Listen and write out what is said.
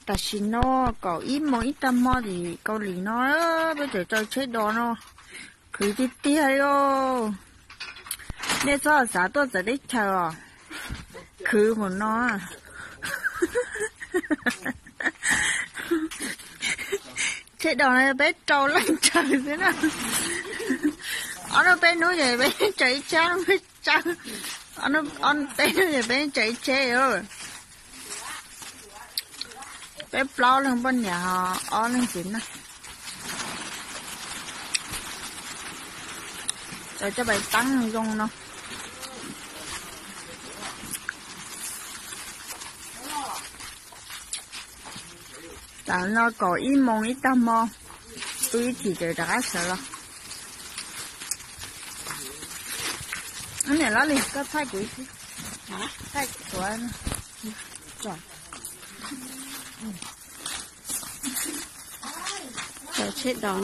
Tam sim no kaum ib moos ib tag hmo tim Kaus Lim no, peb tseem tsaws tsheb dos no, khwv tiag tiag li os. Nej txhob xav tuaj txawv teb chaws os, khwv mus no. Tsheb dos no peb rau leej tsaws xwb na. Ob hnub peb hnub ces peb tsaws ib tsheb, peb tsaws, ob hnub peb hnub ces peb tsaws ib tsheb. Peb plaub leeg poj niam, ob leeg txiv neej. Cov coj pais teeb zoo no. Tam no kaum ib moos ib tag hmo, tu ib chim ces rov qab sawv los. Niam Laj Lis, koj thaij kuv ib, thaij kuv, tsaws tsheb dos.